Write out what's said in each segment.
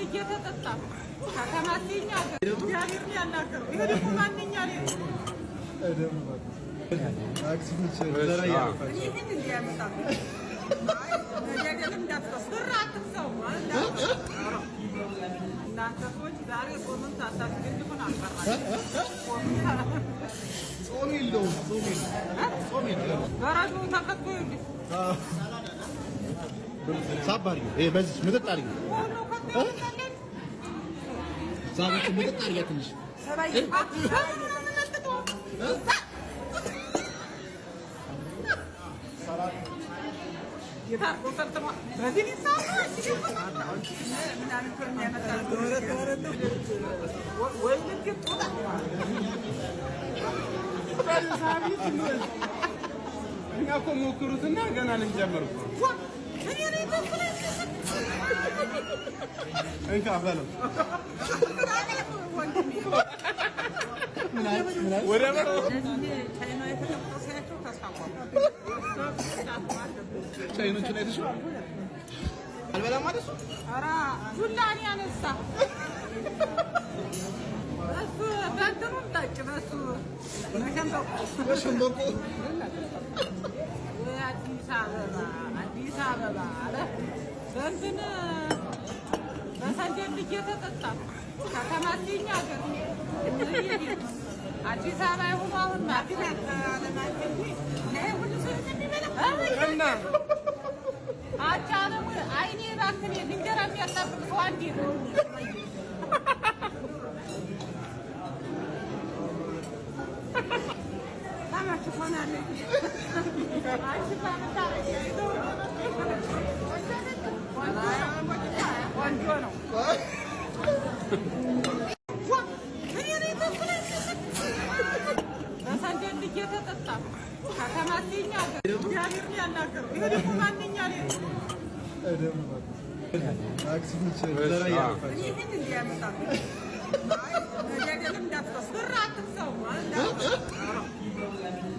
እየተጠጣ ከተማ ሲኛ እግዚአብሔር ያናገረው ይሄ ደግሞ ማንኛ ነው? እናንተ ሰዎች ዛሬ ጾምን ሳታስገድፉን አልቀራችሁም። ጾም የለውም። ጾም የለውም። ጾም የለውም። በረዶ ተከቶ ይኸውልህ። ሳብ አድርጊው። ይሄ በዚህ ምጥጥ አድርጊው። ሳብ ምጥጥ አድርጊያ ትንሽ። እኛ እኮ ሞክሩትና ገና ልንጀምር እኮ። እንካ በለው። ወደ ቻይኖችን አይተሽ አልበላም ማለት እሱ። ኧረ ዱላን ያነሳ እሱ በእንትኑም ጠጭ በእሱ በሸንበቆ። ወይ አዲስ አበባ አዲስ አበባ አለ። በእንትን በሰንደል እየተጠጣ ከተማ ሲኛ ሀገር አዲስ አበባ የሆኑ አሁን እና አቻለም አይኔ እባክህ እንጀራ የሚያጣብቅ ሰው አንዴ ነው። ቆንጆ ነው። በሰንደል እየተጠጣ ከተማ ሲኛ እግዚአብሔር ያናገረው ይሄ ደግሞ ማንኛ ነው?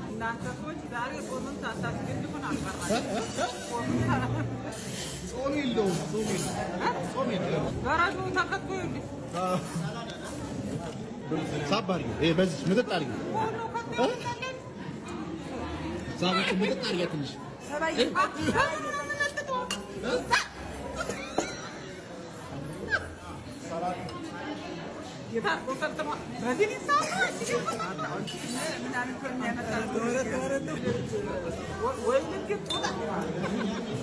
እናንተ ሰዎች ዛሬ ጾምን ሳታስገድፉን አልቀራችሁም። ጾም የለውም። ጾም የለውም። ጾም የለውም። በረዶ ተከቶ ይኸውልህ። ሳብ አድርጊው። ይሄ በዚህ ምጥጥ አድርጊው። ሳብ ምጥጥ አድርጊያ ትንሽ።